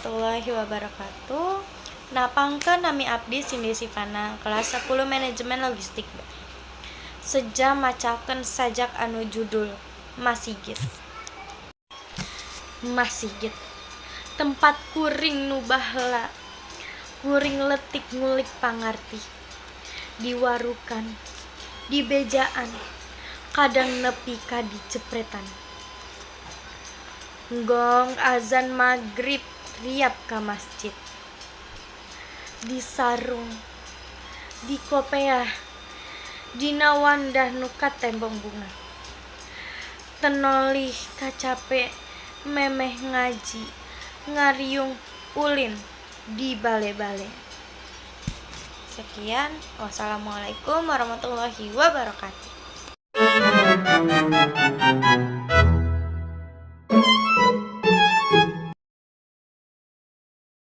warahmatullahi wabarakatuh. Nepangkeun, nami abdi Cindy Sivana, kelas 10 Manajemen Logistik. Seja macakeun sajak anu judul Masigit. Masigit, tempat kuring nu baheula. Kuring leutik ngulik pangarti. Diwarukan, dibejaan, kadang nepi ka dicepretan. Gong azan magrib riap ka masjid. Di sarung, di kopeah, dina wandah nu katembong bunga. Teu nolih kacape memeh ngaji, ngariung ulin di bale-bale. Sekian, wassalamualaikum warahmatullahi wabarakatuh.